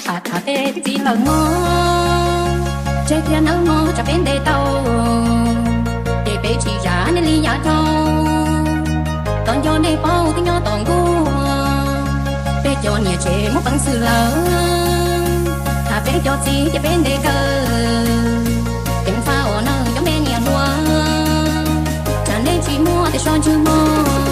Tham peb txiv lawm mog, tseg kiag nawb mog tsam peb ntes tau, ces peb tsis zam nej li yav dhau. Tos nco nej paub twb nyob tom nkuaj, peb cov niam tsev muab peev xwm lawm. Tham peb cov txiv ces peb ntes kawg, ceev faj os nawb cov me niam hluas, tsam nej tsis muaj tej so ntswg mog.